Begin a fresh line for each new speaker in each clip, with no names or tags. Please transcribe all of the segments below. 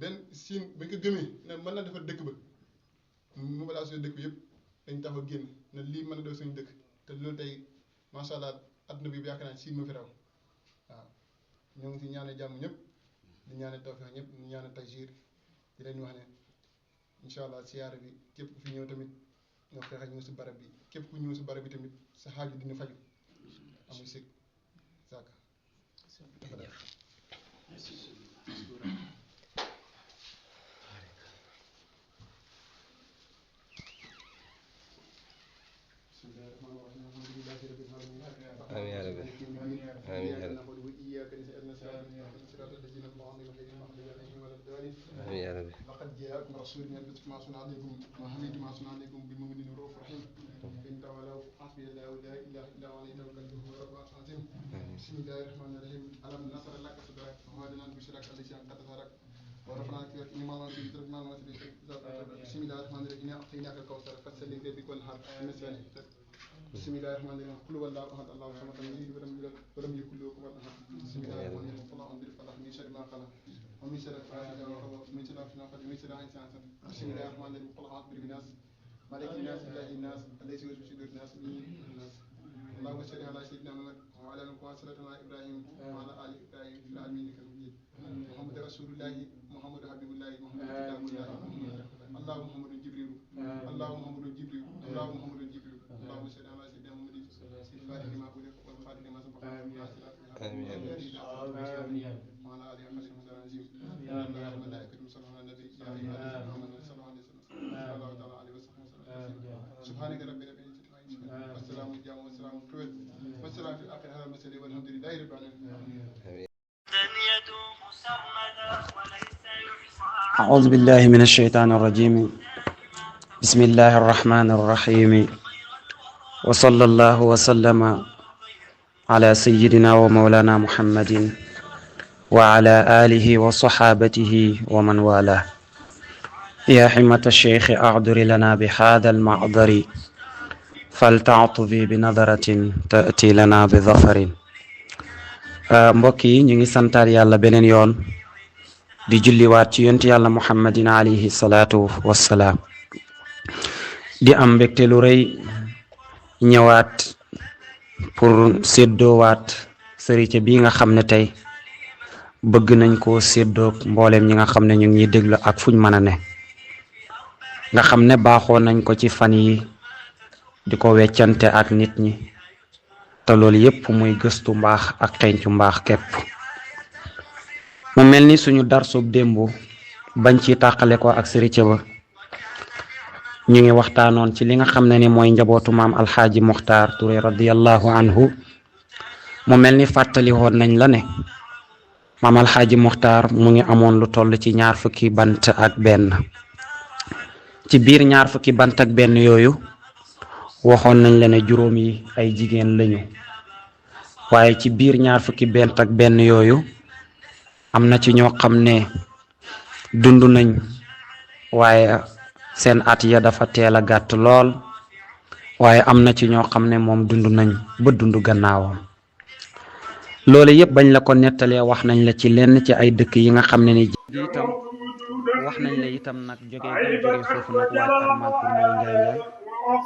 benn Siin bañ ko gëmee ne mën na defar dëkk ba mobilisation dëkk bi yëpp dañ taxaw génn ne lii mën na def suñu dëkk te loolu tey macha allah adduna bi yaakaar naa Siin ma fi raw waaw ñoo ngi si ñaanal jàmm ñëpp di ñaanal tawfeex ñëpp di ñaanal taysiir di leen wax ne incha allah siyaara bi képp ku fi ñëw tamit nga fexe ñëw si barab bi képp ku ñëw si barab bi tamit sa xaaju dina faju amul sikk sàkk لقد جاءكم رسول من انفسكم عزيز عليكم ما حميد ما صنع عليكم بالمؤمنين رؤوف رحيم فان تولوا حسبي الله لا اله الا هو عليه توكلت وهو رب العرش العظيم بسم الله الرحمن الرحيم الم نصر لك صدرك وهدنا بشرك الذي انقض ظهرك ورفعنا لك إماما في ذكرنا بسم الله الرحمن الرحيم إنا أعطيناك الكوثر فصل لربك وانحر بسم الله الرحمن الرحيم قل هو الله أحد الله الصمد لم يلد ولم يكن له كفوا أحد بسم الله الرحمن الرحيم قل أعوذ بالفلق من شر ما خلق ومن شر حاسد ومن شر نفاثات ومن شر حاسد بسم الله الرحمن الرحيم قل أعوذ برب الناس مالك الناس إله الناس الذي يوسوس في صدور الناس من الناس اللهم صل على سيدنا محمد وعلى آله وصحبه إبراهيم وعلى آل إبراهيم في العالمين إنك حميد محمد رسول الله محمد حبيب الله محمد كتاب الله اللهم محمد جبريل اللهم محمد جبريل اللهم محمد جبريل اللهم صل على سيدنا محمد الفاتح لما أغلق والخاتم لما سبق آمين وعلى آله وصحبه وسلم الملائكة يصلون على النبي يا أيها الذين آمنوا صلوا عليه وسلم صلى الله تعالى عليه وسلم سبحانك رب العزة والسلام الجامع والسلام الكويت والسلام في الآخر هذا المسألة والحمد لله رب العالمين.
أعوذ بالله من الشيطان الرجيم بسم الله الرحمن الرحيم وصلى الله وسلم على سيدنا ومولانا محمد وعلى آله وصحابته ومن والاه يا حمة الشيخ أعذر لنا بهذا المعذر فلتعطفي بنظرة تأتي لنا بظفر mbokk yi ñu ngi santaat yàlla beneen yoon di julliwaat ci yonent yàlla muhammadin alayhi salaatu wassalaam di am mbégte lu rëy ñëwaat pour séddoowaat sëriñ bi nga xam ne tey bëgg nañ koo séddoog mbooleem ñi nga xam ne ñu ngi ñuy déglu ak fuñ mën a ne nga xam ne baaxoo nañ ko ci fan yi di ko weccante ak nit ñi te loolu yépp muy gëstu mbaax ak xeeñcu mbaax képp mu mel ni suñu darsub démb bañ ci tàqale ko ak sëriñ ba ñu ngi waxtaanoon ci li nga xam ne ni mooy njabootu maam alxaaji muxtaar Touré radiyallahu anhu mu mel ni fàttali woon nañ la ne maam alxaaji muxtaar mu ngi amoon lu toll ci 20 bant ak benn ci biir 20 bant ak benn yooyu waxoon nañ la ne juróom yi ay jigéen lañu waaye ci biir 20 bant ak benn yooyu am na ci ñoo xam ne dund nañ waaye seen at ya dafa teel a gàtt lool waaye am na ci ñoo xam ne moom dund nañ ba dund gannaawam loolu yëpp bañ la ko nettalee wax nañ la ci lenn ci ay dëkk yi nga xam ne ni itam wax nañ la itam nag jógee foofu nag waaj armal pour ñëw njaay njaay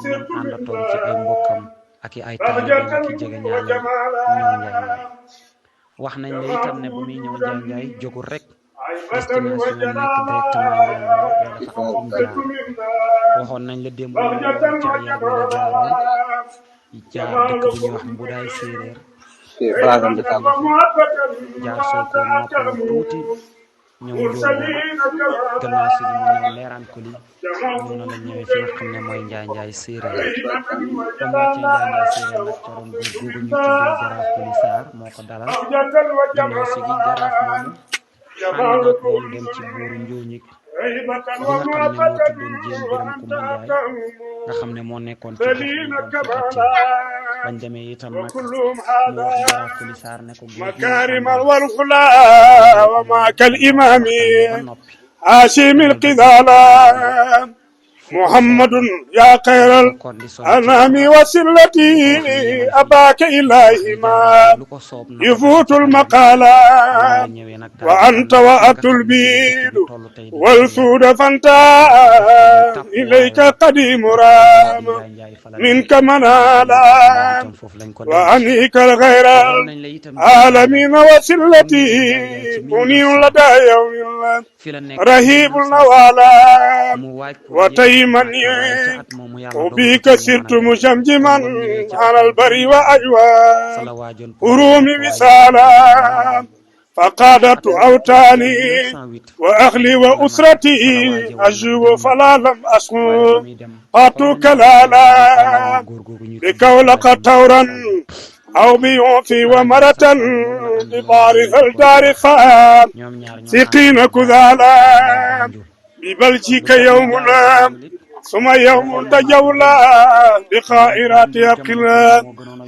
ñoom àndatoon ci ay mbokkam ak i ay taalibe ak i jege ñaale ñëw njaay njaay wax nañ la itam ne bu muy ñëw njaay njaay jógul rek destination nekk directement njaay njaay dafa am fu mu jaar waxoon nañ la démb ci ay yàgg la jaaroon jaar dëkk bu ñuy wax Mbudaay Séeréer jaar Sokone noppalu tuuti ñëw Ndiobo gannaaw si mu ñëw leeraan ko li noonu la ñëwee fi nga xam ne mooy njaay njaay séeréer comme wàccee njaay njaay séeréer nag coroon góor googu ñu tuddee jaraaf Koli Sarr moo ko dalal gannaaw si gi jaraaf moomu ànd nag moom dem ci buuru Njóoñik bi nga xam ne moo tuddoon Jéen Biram Kumba Njaay nga xam ne moo nekkoon ci gox bi doon fi atti bañ demee itam nag mu wax jaraaf Koli Sarr ne ko
مكارم والخلا وما كالإمام هاشم القذالة محمد يا خير الأنام وسلتي أباك إلهي ما يفوت المقالات وأنت وأت البيد والسود فانتا إليك قديم رام منك منالا وأنيك الغير العالمين وسلتي منير لدى يوم رهيب النوالا وتيمني وبيك سرت مشمجما على البر وأجوال أرومي وسالا فقادت أوتاني وأهلي وأسرتي أجوب فلا لم أسمو قاتوك لالا بكولك تورا أو بيوفي ومرة ببارث الدار خان سقين كذالا ببلجيك يومنا ثم يوم تجولا بخائرات يقلا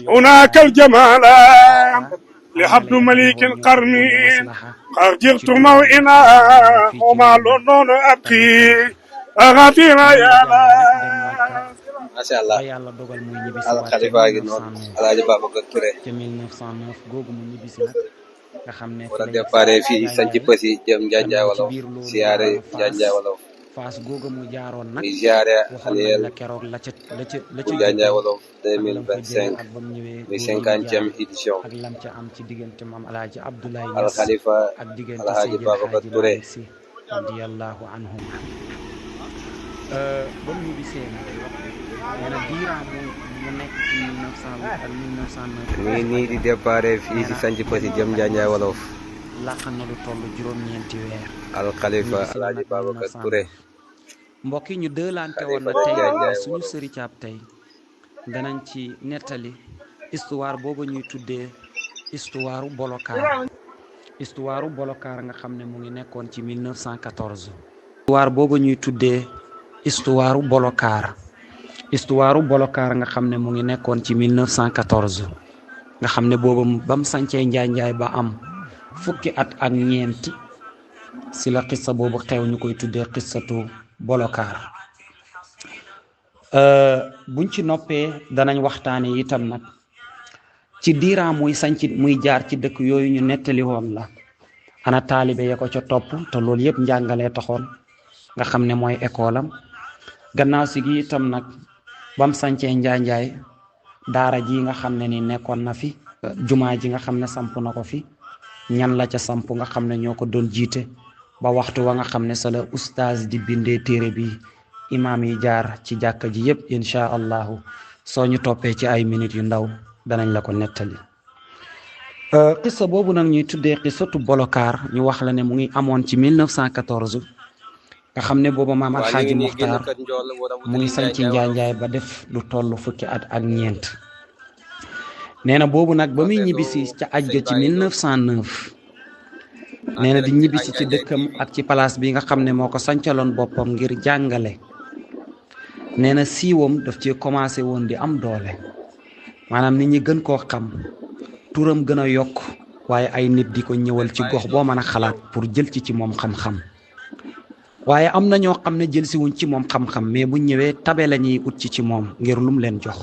هناك الجمال لحبد مليك القرن قد جئت موئنا وما لون أبكي أغادينا يا لا
macha allah al xalifa gi noonu Alaaji Babacar Touré
ci 1909 googu mu ñibbisi nag nga xam ne
war a départ fii sanc Passy jëm Njaanjaay Wolof siyaare Njaanjaay Wolof
Fass googu mu jaaroon nag
muy siyaare Aliel
keroog la
bu Njaanjaay Wolof 2025 muy 50e édition
ak lam ca am ci diggante maam Alaaji Abdoulaye
al xalifa
ak diggante
Alaaji Babacar Touré
radiyallahu anhum ba mu ñibbisee nee na diiraa mu nekk ci 1908 ak 1909
mu ngi nii di départ fii si sanc Passy jëm Njaanjaay Wolof
làq na lu toll juróom-ñeenti weer
al xalifa Alaaji Babacar Touré
mbokk yi ñu dëlante woon na tey suñu sëri caab tey danañ ci nettali histoire boobu ñuy tuddee histoire Bolokaar nga xam ne mu ngi nekkoon ci 1914 histoire boobu ñuy tuddee histoire Bolokaar nga xam ne mu ngi nekkoon ci 1914 nga xam ne boobu ba mu sancee Njaanjaay ba am fukki at ak ñeenti si la xissa boobu xew ñu koy tuddee xissatu Bolokaar buñ ci noppee danañ waxtaane itam nag ci diiraa muy jaar ci dëkk yooyu ñu nettali woon la ana taalibe ya ko ca topp te loolu yëpp njàngalee taxoon nga xam ne mooy école am gannaaw si gi itam nag bam sancee Njaanjaay daara ji nga xam ne ni nekkoon na fi jumaa ji nga xam ne samp na ko fi ñan la ca samp nga xam ne ñoo ko doon jiite ba waxtu wa nga xam ne sa la ustaaz di bindee téere bi imaam yi jaar ci jàkka ji yëpp incha allahu soo ñu toppee ci ay minutes yu ndaw danañ la ko nettali xissa boobu nag ñuy tuddee xissatu Bolokaar ñu wax la ne mu ngi amoon ci 1914 nga xam ne booba maam Alxaaji Muxtaar mu ngi sañ ci Njaanjaay ba def lu toll fukki at ak ñeent nee na boobu nag ba muy ñibbisi ca aj ga ci 1909 nee na di ñibbisi ci dëkkam ak ci place bi nga xam ne moo ko sancaloon boppam ngir jàngale nee na siiwam daf ci commencé woon di am doole maanaam nit ñi gën koo xam turam gën a yokk waaye ay nit di ko ñëwal ci gox boo mën a xalaat pour jël ci moom xam-xam waaye am na ñoo xam ne jël si wuñ ci moom xam-xam mais buñ ñëwee tabe la ñuy ut ci moom ngir lum leen jox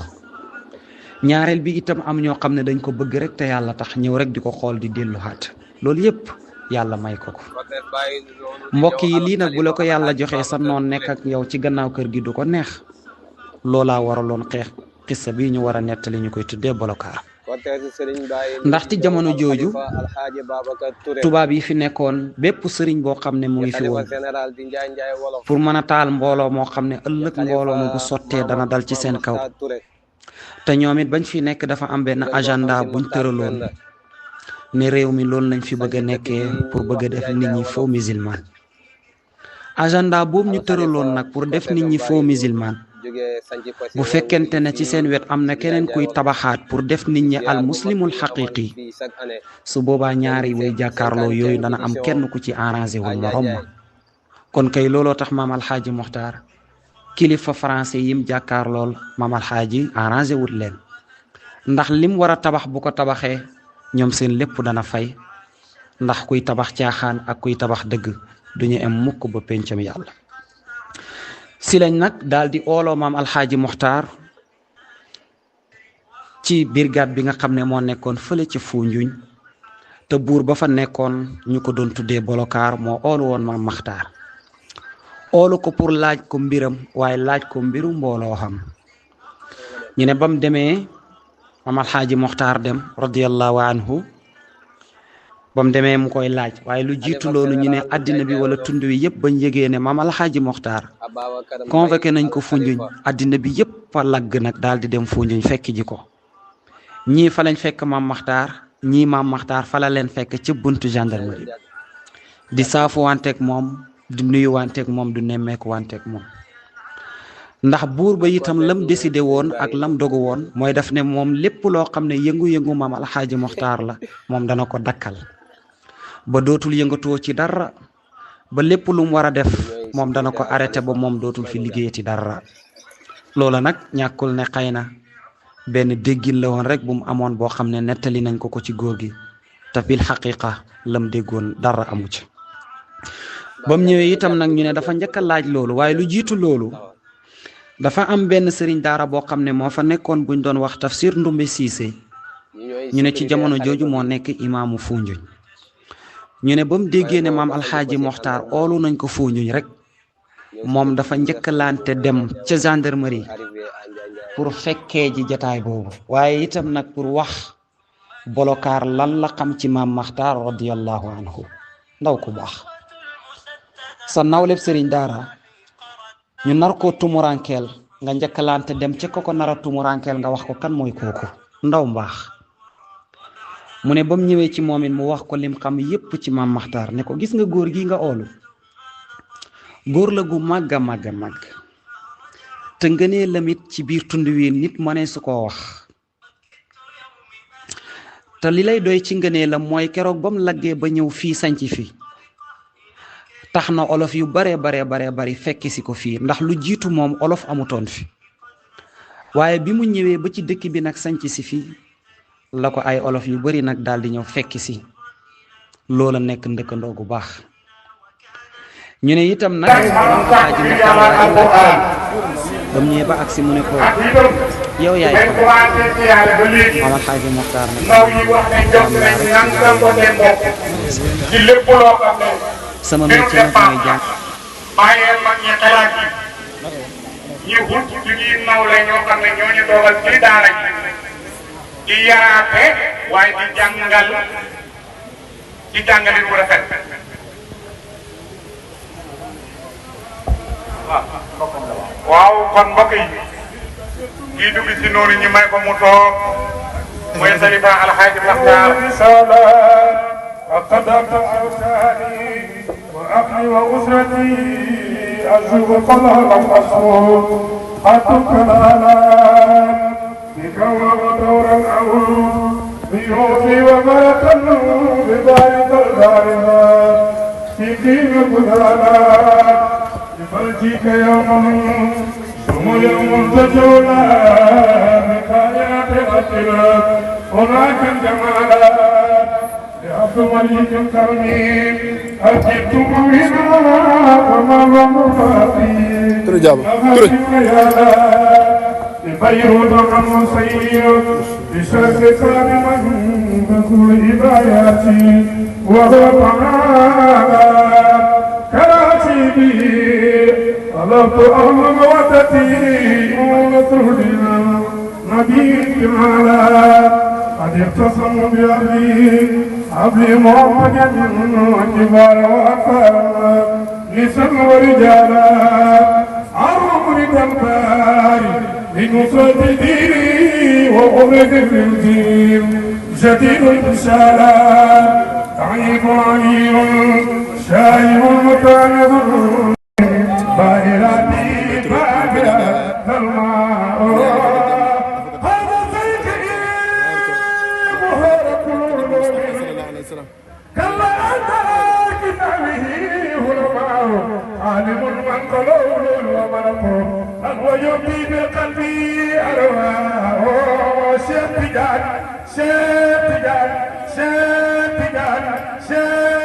ñaareel bi itam am ñoo xam ne dañ ko bëgg rek te yàlla tax ñëw rek di ko xool di delluwaat loolu yëpp yàlla may ko mbokk yi lii nag bu la ko yàlla joxee sa noon nekk ak yow ci gannaaw kër gi du ko neex loolaa waraloon xeex xissa bi ñu war a nettali ñu koy tuddee Bolokaar ndax ci jamono jooju tubaab yi fi nekkoon bépp sëriñ boo xam ne mu ngi fi woon pour mën a taal mbooloo moo xam ne ëllëg mbooloo mu bu sottee dana dal ci seen kaw te ñoom it bañ fi nekk dafa am benn agenda buñ tëraloon ne réew mi loolu lañ fi bëgg a nekkee pour bëgg a def nit ñi faux musulman agenda boobu ñu tëraloon nag pour def nit ñi faux musulman bu fekkente ne ci seen wet am na keneen kuy tabaxaat pour def nit ñi al muslimul xaqiqi su boobaa ñaari way jàkkaarloo yooyu dana am kenn ku ci arrangé wul morom ma kon kay looloo tax maam Alxaaji Muxtaar kilifa français yim jàkkaar lool maam Alxaaji arrangé wut leen ndax lim war a tabax bu ko tabaxee ñoom seen lépp dana fay ndax kuy tabax caaxaan ak kuy tabax dëgg duñu am mukk ba pencam yàlla si lañ nag daal di ooloo maam alxaaji Moxtaar ci brigade bi nga xam ne moo nekkoon fële ci Foundiougne te buur ba fa nekkoon ñu ko doon tuddee Bolokaar moo oolu woon maam Maxtaar oolu ko pour laaj ko mbiram waaye laaj ko mbiru mbooloo xam ñu ne ba mu demee maam alxaaji Moxtaar dem radiyallahu anhu ba mu demee mu koy laaj waaye lu jiitu loolu ñu ne àddina bi wala tund wi yëpp bañ yëgee ne maam alxaaji Moxtaar convoqué nañ ko Foundiougne àddina bi yëpp fa lagg nag daal di dem Foundiougne fekk ji ko ñii fa lañ fekk maam Maxtaar ñii maam Maxtaar fa la leen fekk ci buntu gendarmerie di saafu wanteeg moom di nuyu wanteeg moom du nemmeeku wanteeg moom ndax buur ba itam lam décidé woon ak lam dogu woon mooy daf ne moom lépp loo xam ne yëngu-yëngu maam alxaaji Moxtaar la moom dana ko dakkal ba dootul yëngatoo ci dara ba lépp lu mu war a def moom dana ko arrêté ba moom dootul fi liggéeyati dara loola nag ñàkkul ne xëy na benn déggin la woon rek bu mu amoon boo xam ne nettali nañ ko ci góor gi te bil xaqiqa lam déggoon dara amu ci ba mu ñëwee itam nag ñu ne dafa njëkk a laaj loolu waaye lu jiitu loolu dafa am benn sëriñ daara boo xam ne moo fa nekkoon buñ doon wax Tafsir Ndumbe Siise ñu ne ci jamono jooju moo nekk imaamu Foundiougne ñu ne ba mu déggee ne maam alxaaji Moxtaar oolu nañ ko Foundiougne rek moom dafa njëkkalante dem ca gendarmerie pour fekkee ji jataay boobu waaye itam nag pour wax Bolokaar lan la xam ci maam Maxtaar radiyallahu anhu ndaw ku baax sa nawleb sëriñ daara ñu nar koo tumurankeel nga njëkkalante dem ca ko nara tumurankeel nga wax ko kan mooy kooku ndaw mbaax mu ne ba mu ñëwee ci moom it mu wax ko lim xam yépp ci maam Maxtaar ne ko gis nga góor gi nga oolu góor la gu màgg a màgg a màgg te ngënee lamit ci biir tund wi nit mënee su ko wax te li lay doy ci ngënee la mooy keroog ba mu laggee ba ñëw fii sanc fi tax na olof yu bari fekki si ko fii ndax lu jiitu moom olof amutoon fi waaye bi mu ñëwee ba ci dëkk bi nag sanc si fii la ko ay olof yu bari nag daal di ñëw fekki si loola nekk ndëkkandoo gu baax ñu ne itam nag xaaji Moxtaar ba mu ñëwee ba agsi mu ne ko yow yaay Maam Xaaji Moxtaar nag sama métier nag mooy jàng
bàyyee mag ñi xalaat yi ñu wut suñuy nawle ñoo xam ne ñoo ñu doogal ci daara ji di yaraate waaye di jàngal ci jàngalin bu rafet waaw kon mbokk yi kii dugg si noonu ñu may ko mu toog mooy Xalifa Alxaaji Moxtaar وقد أوتاني وأهلي وأسرتي أزوج طلال الأصول حتى لا بكون دورا أو بيوتي وملكا بذلك الدارها في دين كلالا بفرجك يوم ثم يوم تجولا بكائنات أسرا هناك الجمالا عبد مليك كريم أجبت موهنا وما مفاتي بيروت عن سير بشرك كريما بكل إباياتي وهو طعاما كراتي به طلبت أمر وتتي ونطردنا نبي جمالا قد اختصموا بأهلي عبد محمد وكبار وأكرم نساء ورجالا عرض للبار لنصرة ديني وأمة الدين جديد البشارة ضعيف عليم شايب متعرض بائراتي بابلة الماء كلا أنت كتابه علماء عالم من قلول وملك هو يبدي بالقلب أرواح شيخ تجار شيخ تجار شيخ تجار شيخ